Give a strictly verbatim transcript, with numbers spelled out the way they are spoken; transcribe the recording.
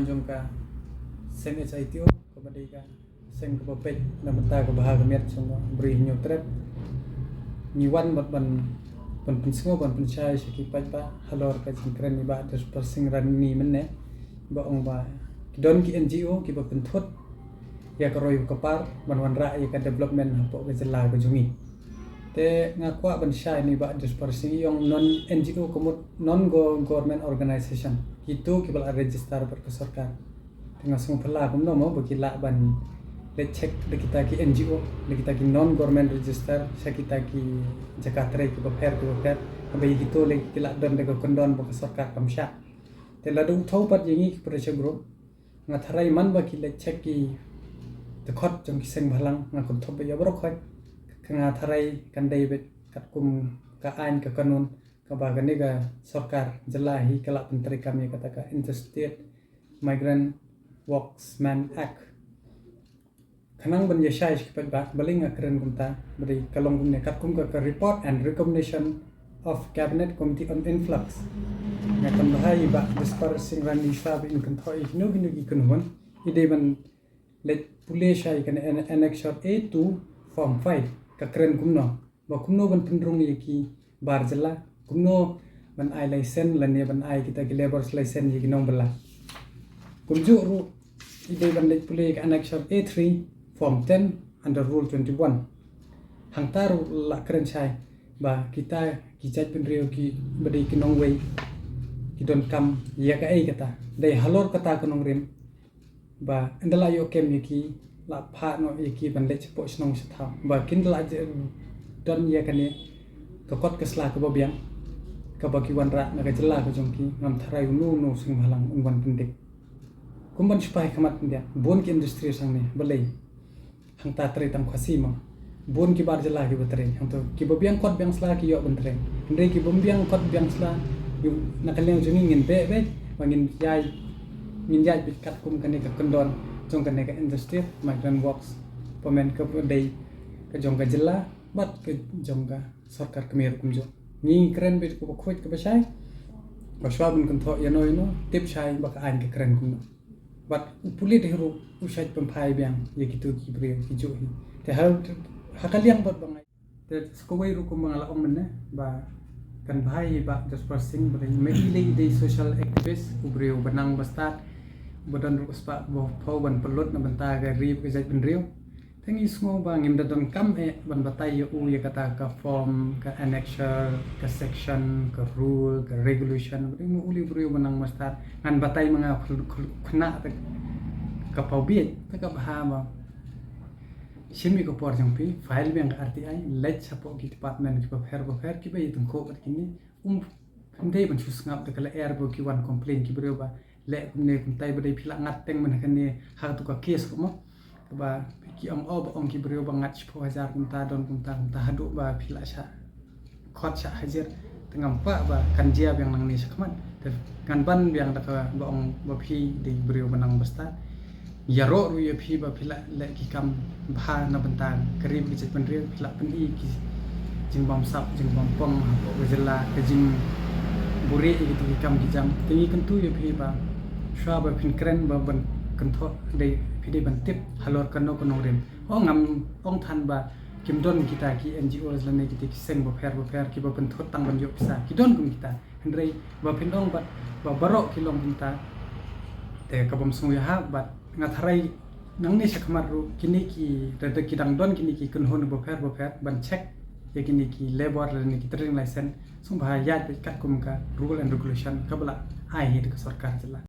jong ka seng H I T O, kaba dei ka seng kaba peit na bynta ka bha ka miat jong u briew Hynñiewtrep. Ngi wan bad ban, ban pynsngew, ban pynshai sha ki paidbah halor ka jingkren i Bah Jasper Singh Ranee mynne, ba ong ba ki don ki N G O kiba pynthut ïa ka roi ka par ban wanrah ïa ka development hapoh ka jylla ka jong ngi. Te nga kwah ban shai ïa i Bah Jasper Singh, i ong non N G O ka mut non go-, government organization, kito kiba la register bad ka sorkar. Te nga sngewphylla kumno mo ba ki lah ban leit check da kita ki N G O, da kita ki non government register, sha kita ki jaka trei kiba pher kiba pher, haba ïa kito lei ki lah don da ka kyndon ba ka sorkar kam shah. Te lada u thew pat ïa ngi ki pressure group, nga tharai man ba ki leit check ki dkhot jong ki seng bhalang, nga kynthup ba ïa baroh khoit, ka nga tharai kan dei beit katkum ka aiñ ka kanun kaba kane ka sorkar jylla hi ka la pyntreikam ïa kata ka Interstate Migrant Workmen Act. Khnang ban ïa shai sha ki paidbah, balei nga kren kumta, ba dei ka long kumne, katkum ka, ka report and recommendation of Cabinet Committee on Influx. Nga kynmaw hi Bah Jasper Singh Ranee shuwa ba in kynthoh ïa kino kino ki kynhun, i dei ban leit pule shai ïa kane an-, Annexure A two, Form five, ka kren kumno, ba kumno ban pynrung ïa ki bar jylla, kumno ban ai license lane ban ai kita ki labourers license ïa ki nongbylla. Kumjuh ruh i dei ban leit pule ïa ka Annexure A three, Form ten, under Rule twenty-one. Hangta ruh la kren shai ba kita ki jaitbynriew kiba dei ki nongwei ki donkam ïa kaei kata. Dei halor kata ka nongrim ba ynda la ïoh kem ïa ki, la phah noh ïa ki ban leit shapoh shnong shathaw, ba kin da la j-, don ïa kane ka kot ka sla kaba biang kaba ki wanrah na ka jylla ka jong ki, ngam tharai uno uno u seng bhalang un wan pyndik. Kum ban shu phai khmat pyndiat, bun ki industry hangne, balei? Hangta trei tang Khasi mo. Bun ki bar jylla kiba trei hangto, kiba biang kot biang sla ki ïoh ban trei. Hynrei kiba biang kot biang sla, na ka liang jong ngi ngin beh beit, ba ngin ïaid, ngin ïaid beit katkum kane ka kyndon jong kane ka Interstate Migrant Workmen, kaba dei ka jong ka jylla bad ka jong ka sorkar kmie ruh kumjuh. Ngi kren beit kaba khuid kaba shai, ba shuwa ban kynthoh ïano ïano, tip shai ba ka aiñ ka kren kumno. Bad u pulit hi ruh u shait pynphai biang ïa kito ki briew kijuh hi. Te ha, ha ka liang bad ba ngai. Te sa kawei ruh kumba nga la ong mynne, ba kan bha ïa i Bah Jasper Singh, ba dei, ma i lei i dei social activist, u briew ba nang ba stad, ba don ruh ka spah ba phew ban pynlut na bynta ka ri ka jaitbynriew. Te ngi sngew ba ngim da donkam eh ban batai ïa u ïa kata ka form, ka annexure, ka section, ka rule, ka regulation. Ba dei ma u lei u briew ba nang ba stad. Ngan batai ma nga u khynnah te ka paw bieit, te ka bha ba shim ïa ka por jong phi, file biang ka R T I, leit shapoh ki department kiba pher ba pher, kiba ïa tyngkhuh bad kine. Um, ym dei ban shu sngap da ka lyer ba ki wan complain ki briew ba leh kumne kumtai, ba dei phi la ngat teng mynne kane ha katu ka case ruh mo. Kaba ki ong, oh, ba ong ki briew ba ngat shiphew hajar kumta, don kumta kumta, haduh ba phi la shah khot shah hajir. Te ngam kwah ba kan jia biang nangne shakhmat. Te ngan ban biang da kaba ong ba phi dei briew ba nang ba stad. Ïaroh ruh ïa phi ba phi la leh ki kam bha na bynta ka ri bad ka jaitbynriew, phi la pyni ki jingbamsap jingbam pong hapoh ka jylla, ka jingbuhrieh ïa kito ki kam ki jam. Te ngi kyntu ïa phi ba shuwa ba phin kren, ba ban kynthoh, dei phi dei ban tip halor kano ka nongrim. Ho, ngam ong than ba kim don kita ki N G Os lane kita ki seng bapher bapher kiba pynthut tang ban ïoh pisa, ki don kum kita. Hynrei ba phin ong bad ba baroh ki long kumta, te ka bym sngewbha. Bad nga tharai nangne shakhmat ruh kine ki, lada ki dang don kine ki kynhun bapher bapher ban check ïa kine ki labour lane ki trading license, sngewbha ïaid beit katkum ka rule and regulation kaba la ai hi da ka sorkar jylla.